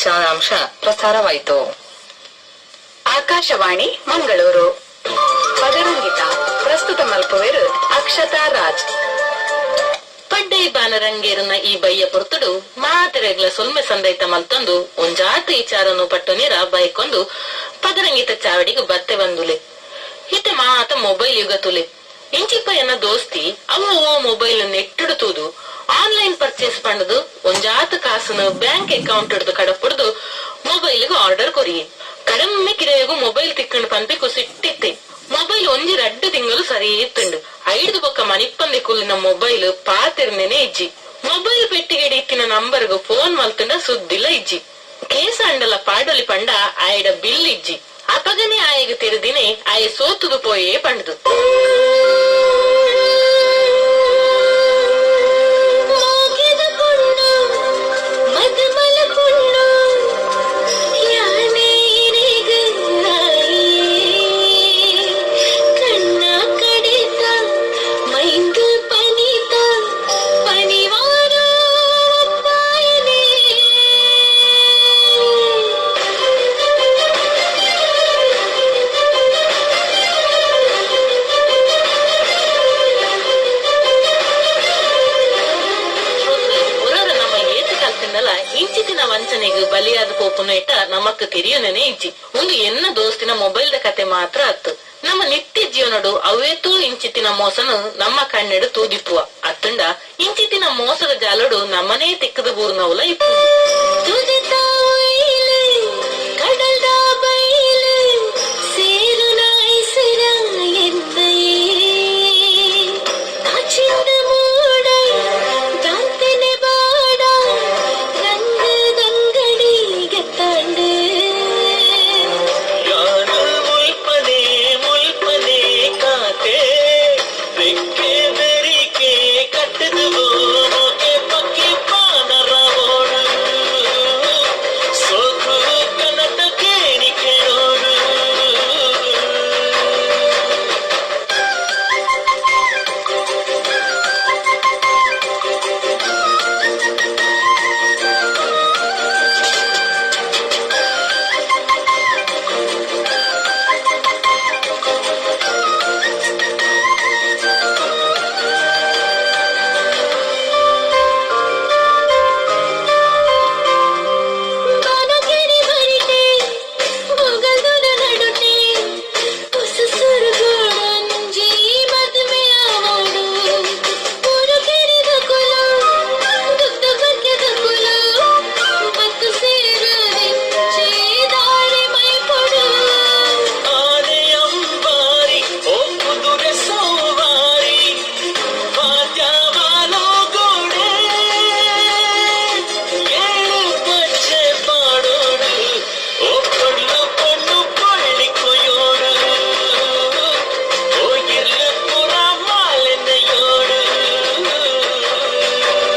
ಸಾರಾಂಶ ಪ್ರಸಾರವಾಯಿತು. ಆಕಾಶವಾಣಿ ಮಂಗಳೂರು. ಪದರಂಗಿತ ಪ್ರಸ್ತುತ ಮಲ್ಪುವೆರು ಅಕ್ಷತಾ ರಾಜ್. ಪಡ್ಡೈ ಬಾನರಂಗೇರುನ ಈ ಬಯ್ಯ ಪೊರ್ತುಡು ಮಾತೆರೆಗ್ಲ ಸೊಲ್ಮೆ ಸಂದೈತ ಮಲ್ತೊಂದು ಒಂಜಾತ ಇಚಾರನು ಪಟ್ಟು ನೀರ ಬೈಕೊಂದು ಪದರಂಗಿತ ಚಾವಡಿಗೆ ಬತ್ತೆ ಬಂದುಲೆ. ಇತ್ತೆ ಮಾತ ಮೊಬೈಲ್ ಯುಗ ತುಲೆ. ಇಂಚಿಪ್ಪ ಎನ್ನ ದೋಸ್ತಿ ಅವು ಓ ಮೊಬೈಲ್ ನೆಟ್ಟುಡು ತೂದು ಆನ್ಲೈನ್ ಪರ್ಚೇಸ್ ಪಂಡದು ಒಂಜಾತ ಕಾಸುನು ಬ್ಯಾಂಕ್ ಅಕೌಂಟ್ ಹಿಡ್ದು ಕಡಪುಡ್ದು ಮೊಬೈಲ್ಗೆ ಆರ್ಡರ್ ಕೊರಿಯೆ. ಕಡಮ್ಮೆ ಕಿರೆಯಗು ಮೊಬೈಲ್ ತಿಕ್ಕಂಡು ಪನ್ಪಿ ಕುಸಿಟ್ಟಿತ್ತೆ. ಮೊಬೈಲ್ ಒಂಜಿ ರಡ್ಡು ತಿಂಗಳು ಸರಿ ಇತ್ತುಂಡು. ಐದು ಬೊಕ್ಕ ಮನಿಪ್ಪಂದೆ ಕುಲ್ಲಿನ ಮೊಬೈಲ್ ಪಾತೆರ್ನೇನೆ ಇಜ್ಜಿ. ಮೊಬೈಲ್ ಪೆಟ್ಟಿಗೆಡ್ ಇತ್ತಿನ ನಂಬರ್ಗ್ ಫೋನ್ ಮಲ್ತುಂಡ ಸುದ್ದಿಲ್ಲ ಇಜ್ಜಿ. ಕೇಸ ಅಂಡಲ ಪಾಡೊಲಿ ಪಂಡ ಆಯಡ ಬಿಲ್ ಇಜ್ಜಿ. ಅಪಗನೆ ಆಯಗ್ ತೆರೆದಿನೇ ಆಯೆ ಸೋತುದು ಪೋಯೇ ಪಂಡ್ದು. ಮೋಗೆದ ಪೊಣ್ಣು ಮದಮಲ ಪೊಣ್ಣು ಯಾನೇ ಇರೆಗ್ ಆಯೆ. ಕಣ್ಣ ಕಡೆತ ಮೈಂದ್ ಪನಿತ ಪನಿವಾರ ಒಪ್ಪಾಯನೆ. ಶ್ರೋತೃ, ಒರೊರ ನಮ್ಮ ಏತ್ ಕಲ್ತಿಂದಲ ಇಂಚಿತಿನ ವಂಚನೆಗ್ ಬಲಿಯಾದ ಪೋಪುನೇಟ ನಮಕ್ ತೆರಿಯುನೇನೆ ಇಜ್ಜಿ. ಒಂದು ಎನ್ನ ದೋಸ್ತಿನ ಮೊಬೈಲ್ ದ ಕತೆ ಮಾತ್ರ ಅತ್ತು. ನಮ್ಮ ನಿತ್ಯ ಜೀವನಡು ಅವೇತೂ ಇಂಚಿತಿನ ಮೋಸನು ನಮ್ಮ ಕಣ್ಣೆಡು ತೂದಿಪ್ಪುವ ಅತ್ತುಂಡ ಇಂಚಿತಿನ ಮೋಸದ ಜಾಲಡು ನಮ್ಮನೇ ತಿಕ್ಕದು ಬೂರ್ನವುಲ ಇಪ್ಪು. ತುದೆತ ಒಯ್ಲು, ಕಡಲ್ದ ಬೈಲು, ಸೇರುನ ಐಸರ ಎನ್ನಯೇ. ಕಾಚಿಂದ ಮೂಡ, ದಾಂತೆನೆ ಬಾಡ, ರಂಗದಂಗಡಿ ಗೆತ್ತಾಂಡು. ಯಾನು ಮುಲ್ಪನೆ ಮುಲ್ಪನೆ ಕಾತೆ ರೆಕ್ಕೆ ಬೆರಿಕೆ ಕಟ್ಟದು ಮೋಕೆ ಪಕ್ಕಿ ಪಾನರವೋಡು ಸೋಕು ಕನಟ ಕೇಣಿ ಕೇಳೋಡು. ಬಾನಗೆರೆ ಬರಿಟೆ, ಬೊಗಲ್ದುರ ನಡುಟೆ, ಪೊಸಸುರುಗೋಡೊಂಜಿ ಮದುವೆ ಆವೋಡು. ಊರುಕೆರೆದ ಕುಲ, ದುಗ್ಧ ಬಗ್ಗೆದ ಕುಲ, ಬತ್ತು ಸೇರದಿಂಚೆ ದಾರಿ ಮೈಪೊಡು. ಆನೆ ಅಂಬಾರಿ ಓ ಕುದುರೆ ಸವಾರಿ ವಾದ್ಯವಾಲೋ ಗೋಡೆ ಏಳು ಪಚ್ಚೆ ಪಾಡೋಡು ಓ ಪೊಳ್ಳು ಪೊಣ್ಣು ಪಳ್ಳಿ ಕೊಯ್ಯೋಡು ಓ ಇರ್ಲು ಪುರ ಮಾಲೆನೆಯೋಡು.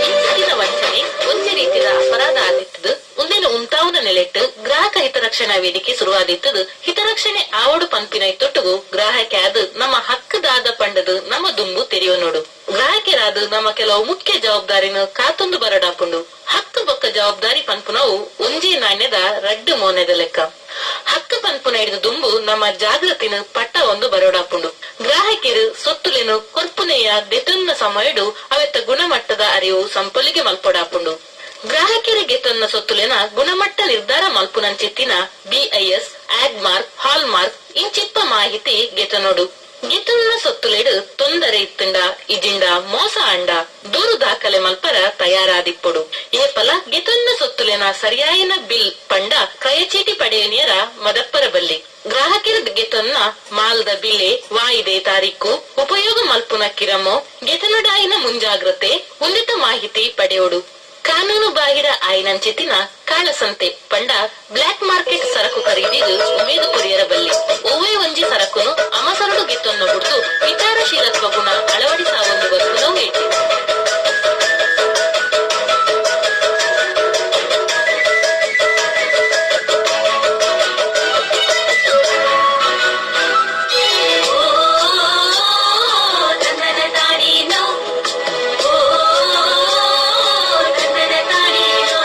ಇಂಚಿತಿನ ವಂಚನೆ ಒಂಜಿ ರೀತಿದ ಅಪರಾಧ ಆದಿತ್ತದು. ಉಂದೆನು ಉಂತಾವುನ ನೆಲೆಟ್ಟು ಗ್ರಾಹಕ ಹಿತರಕ್ಷಣಾ ವೇದಿಕೆ ಶುರುವಾದಿತ್ತದು. ಹಿತರಕ್ಷಣೆ ಆವಡು ಪನ್ಪಿನ ತೊಟ್ಟುಗು ಗ್ರಾಹಕ ನಮ್ಮ ಹಕ್ಕದಾದ ಪಂಡದು ನಮ್ಮ ದುಂಬು ತೆರೆಯುವ ನೋಡು. ಗ್ರಾಹಕರಾದ ನಮ್ಮ ಕೆಲವು ಮುಖ್ಯ ಜವಾಬ್ದಾರಿನ ಕಾತೊಂದು ಬರಡಾಪುಂಡು. ಹಕ್ಕು ಬೊಕ್ಕ ಜವಾಬ್ದಾರಿ ಪನ್ಪುನವು ಒಂಜಿ ನಾಣ್ಯದ ರಡ್ಡು ಮೋನೆದ ಲೆಕ್ಕ. ಹಕ್ಕು ಪನ್ಪುನ ಹಿಡಿದು ದುಂಬು ನಮ್ಮ ಜಾಗೃತಿನ ಪಟ್ಟ ಒಂದು ಬರೋಡಾಪುಂಡು. ಗ್ರಾಹಕರು ಸೊತ್ತುಲೆನು ಕೊರ್ಪುನೆಯ ದೆತುನ್ನ ಸಮಯಡು ಅವೆತ್ತ ಗುಣಮಟ್ಟದ ಅರಿವು ಸಂಪೊಲಿಗೆ ಮಲ್ಪೊಡಾಪುಂಡು. ಗ್ರಾಹಕರಿಗೆ ತನ್ನ ಸೊತ್ತುಲೆನ ಗುಣಮಟ್ಟ ನಿರ್ಧಾರ ಮಲ್ಪುನಂಚಿತ್ತಿನ ಬಿಐಎಸ್, ಆಗ್ ಮಾರ್ಕ್, ಹಾಲ್ ಮಾರ್ಕ್ ಇಂಚಿಪ್ಪ ಮಾಹಿತಿ ಗೆತನೊಡು. ಗೆತುನ್ನ ಸೊತ್ತುಲೆಡು ತೊಂದರೆ ಇತ್ತುಂಡ ಇಜಿಂಡ ಮೋಸ ಅಂಡ ದೂರು ದಾಖಲೆ ಮಲ್ಪರ ತಯಾರಾದಿಪ್ಪೊಡು. ಏಪಲ ಗೆತುನ್ನ ಸೊತ್ತುಲೆನ ಸರಿಯಾಯಿನ ಬಿಲ್ ಪಂಡ ಕ್ರಯಚೀಟಿ ಪಡೆಯನಿಯರ ಮದಪ್ಪರ ಬಲ್ಲಿ. ಗ್ರಾಹಕರ ಗೆತನ್ನ ಮಾಲ್ದ ಬಿಲೆ, ವಾಯಿದೆ ತಾರೀಕು, ಉಪಯೋಗ ಮಲ್ಪುನ ಕಿರಮೋ, ಗೆತನುಡಾಯಿನ ಮುಂಜಾಗ್ರತೆ ಉಂದಿತ ಮಾಹಿತಿ ಪಡೆಯೋಡು. ಕಾನೂನು ಬಾಹಿರ ಆಯಿನಂಚಿತಿನ ಕಾಳಸಂತೆ ಪಂಡ ಬ್ಲಾಕ್ ಮಾರ್ಕೆಟ್ ಸರಕು ಖರೀದಿಗೆ ಉಮೇದು ಕೊರಿಯರ ಬಲ್ಲಿ. ಒವ್ವೇ ಒಂಜಿ ಸರಕುನು ಅಮಸರಡು ಗಿತ್ತೊನ್ನ ಬಿಡ್ದು ವಿಚಾರಶೀಲತ್ವ ಗುಣ ಅಳವಡಿಸಾವೊಂದು ಬರ್ಪುನವು ಏಟಿ. ಓ ತಂದನ ತಾನೇನೋ, ಓ ತಂದನ ತಾನೇನೋ.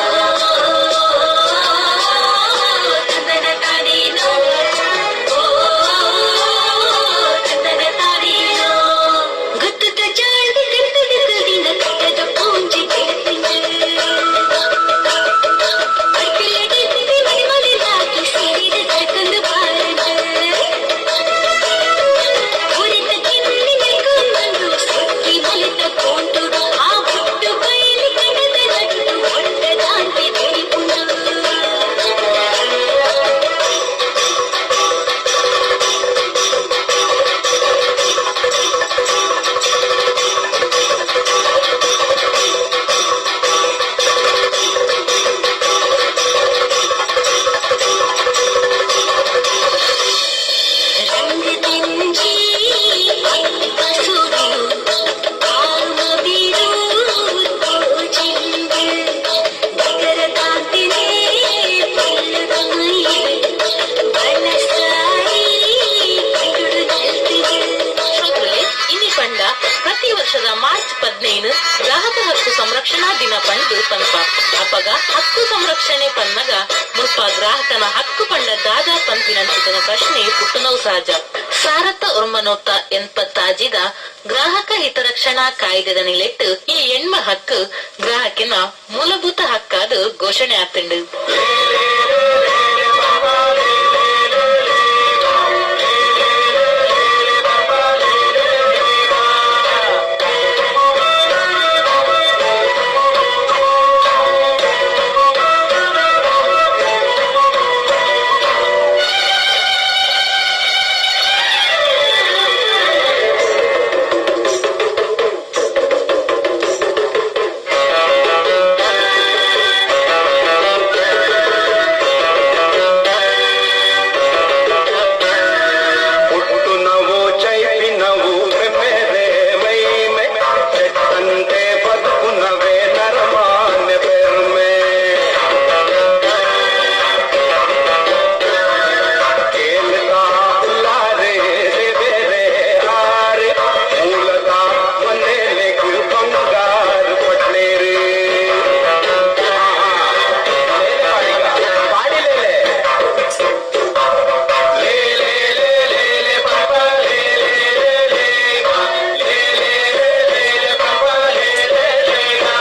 ಪನ್ಪ. ಅಪಗ ಹಕ್ಕು ಸಂರಕ್ಷಣೆ ಪನ್ನಗ ಮುಲ್ಪ ಗ್ರಾಹಕನ ಹಕ್ಕು ಪಂಡ ದಾದಾ ಪನ್ಪಿನಂಚಿತನ ಪ್ರಶ್ನೆ ಪುಟ್ಟುನವು ಸಹಜ. 1986ದ ಗ್ರಾಹಕ ಹಿತರಕ್ಷಣಾ ಕಾಯ್ದೆದ ನಿಲೆಟ್ಟು ಈ ಎಣ್ಮ ಹಕ್ಕು ಗ್ರಾಹಕನ ಮೂಲಭೂತ ಹಕ್ಕಾದ ಘೋಷಣೆ ಆತಂಡು. పుట్టునవు చైపినవు మేరే మైమే చెట్టంటే బతుకునవే నరమాన్య పెర్మే కేలతా ఉల్లారే రే ఆరే మూలతా మనేలకు బంగారు పట్లేరే పాడిలేలే. లే లే లే లే లే పప లే లే లే లే లే లే లే లే పప లే లే లే గా.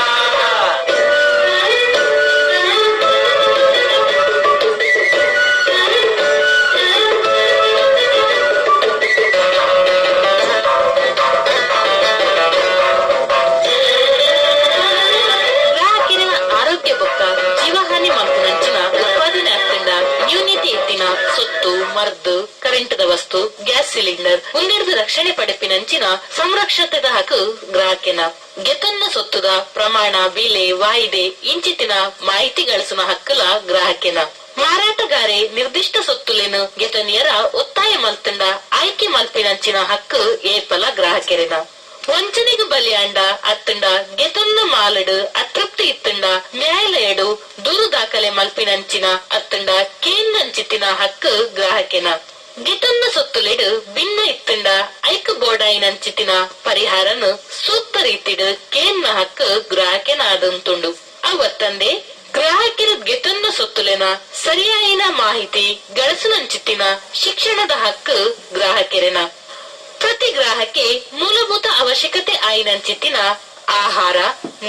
ಗ್ರಾಹಕರ ಆರೋಗ್ಯ ಬೊಕ್ಕ ಜೀವಹಾನಿ ಮಲ್ಪುನಂಚಿನ ಉತ್ಪಾದನೆ ಅತ್ತಂಡ ನ್ಯೂನತೆ ಇತ್ತಿನ ಸೊತ್ತು, ಮರ್ದು, ಕರೆಂಟ್ದ ವಸ್ತು, ಗ್ಯಾಸ್ ಸಿಲಿಂಡರ್ ಮುಂದಿಡ್ದು ರಕ್ಷಣೆ ಪಡೆಪಿನಂಚಿನ ಸಂರಕ್ಷತೆದ ಹಕ್ಕು ಗ್ರಾಹಕನ. ಗೆತನ್ನ ಸೊತ್ತುದ ಪ್ರಮಾಣ, ಬೆಲೆ, ವಾಯಿದೆ ಇಂಚಿತಿನ ಮಾಹಿತಿ ಗಳಿಸುವ ಹಕ್ಕುಲ ಗ್ರಾಹಕನ. ಮಾರಾಟಗಾರೆ ನಿರ್ದಿಷ್ಟ ಸೊತ್ತುಲೇನು ಗೆತನಿಯರ ಒತ್ತಾಯ ಮಲ್ತಂಡ ಆಯ್ಕೆ ಮಲ್ಪಿನಂಚಿನ ಹಕ್ಕು ಏಪಲ ಗ್ರಾಹಕರಿನ. ವಂಚನೆಗೆ ಬಲಿಯಾಂಡ ಅತ್ತಂಡ ಗೆತನ್ನ ಮಾಲಡು ಅತೃಪ್ತಿ ಇತ್ತಂಡ ನ್ಯಾಯಾಲಯಡು ದೂರು ದಾಖಲೆ ಮಲ್ಪಿನಂಚಿನ ಅತ್ತಂಡ ಕೇಂದಂಚಿತ್ತಿನ ಹಕ್ಕು ಗ್ರಾಹಕೆನ. ಗೆತನ್ನ ಸೊತ್ತುಲೆಡು ಭಿನ್ನ ಇತ್ತಂಡ ಐಕ್ ಬೋಡಾಯಿನಂಚಿತಿನ ಪರಿಹಾರನು ಸೂಕ್ತ ರೀತಿಡು ಕೇನ್ನ ಹಕ್ಕು ಗ್ರಾಹಕೆನ ಆದಂತುಂಡು. ಅವತ್ತಂದೆ ಗ್ರಾಹಕರ ಗೆತನ್ನ ಸೊತ್ತುಲೆನ ಸರಿಯಾಯಿನ ಮಾಹಿತಿ ಗಳಸುನಂಚಿತ್ತಿನ ಶಿಕ್ಷಣದ ಹಕ್ಕು ಗ್ರಾಹಕರೆನ. ಪ್ರತಿ ಗ್ರಾಹಕ್ಕೆ ಮೂಲಭೂತ ಅವಶ್ಯಕತೆ ಆಯಿನಂಚಿತ್ತಿನ ಆಹಾರ,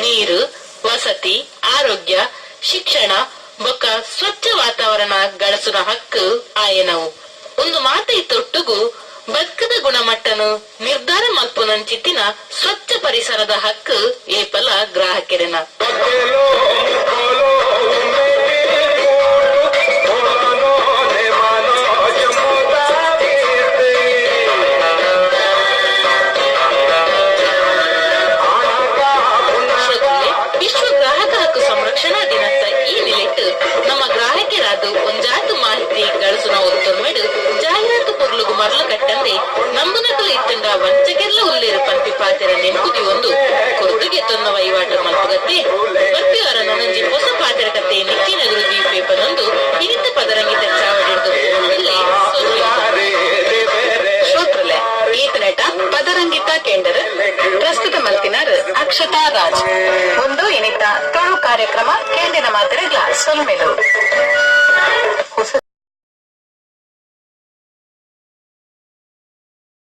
ನೀರು, ವಸತಿ, ಆರೋಗ್ಯ, ಶಿಕ್ಷಣ ಬೊಕ್ಕ ಸ್ವಚ್ಛ ವಾತಾವರಣ ಗಳಸುನ ಹಕ್ಕು ಆಯನವು. ಒಂದು ಮಾತೆ ತೊಟ್ಟುಗು ಬದುಕದ ಗುಣಮಟ್ಟನು ನಿರ್ಧಾರ ಮಲ್ಪುನಂಚಿತ್ತಿನ ಸ್ವಚ್ಛ ಪರಿಸರದ ಹಕ್ಕು ಏಪಲ ಗ್ರಾಹಕರೆನ. ಬಕೆಲೋ ಮುಕೋಲೋ ಮೇರಿ ಕೂಡು ಕೋಲನೋ ನೆ ಮಾನೋ ಜಮ್ಮುತಾ ಬೀತೆ ಶ್ರೋತೃಗಳೇ, ವಿಶ್ವ ಗ್ರಾಹಕ ಹಕ್ಕು ಸಂರಕ್ಷಣಾ ದಿನದ ಈ ನಿಲೆಟ್ಟು ನಮ್ಮ ಗ್ರಾಹಕರಾದ ಒಂಜಾತು ಮಾಹಿತಿ ಗಳಸುನ ಒತ್ತೊಮ್ಮೆಡು ಜಾಹೀರಾತು ಪೊರ್ಲುಗು ಮರಳು ಕಟ್ಟಂದೆ ನಂಬುನಕಲು ಇತ್ತಂಡ ವಂಚಕೆಲ್ಲ ಉಲ್ಲೇರು ಪಂಪಿ ಪಾತೆರ ನೆಂಪುದಿ ಒಂದು ಕೊರ್ದುಗೆ ತೊನ್ನ ವಹಿವಾಟು ಮಲ್ಪುಗತ್ತೆ ಬರ್ಪಿಯವರ ನನಂಜಿ ಹೊಸ ಪಾತೆರ ಕತೆ ನಿಕ್ಕಿನಗುರು ದೀಪೇಪನೊಂದು ಹಿರಿತ ಪದರಂಗಿತ ಚಾವಡಿಡ್ದು ಇಲ್ಲೇ ಸೋಲ್ವೆ. ಶ್ರೋತೃಲೆ, ಈತನೇಟ ಪದರಂಗಿತ ಕೇಂದ್ರ ಪ್ರಸ್ತುತ ಮಲ್ತಿನಾರ್ ಅಕ್ಷತಾ ರಾಜ್. ಒಂದು ಇನಿತ ತುಳು ಕಾರ್ಯಕ್ರಮ ಕೇಂದಿನ ಮಾತ್ರೆಗ್ಲ ಸೊಲ್ಮೆಲು.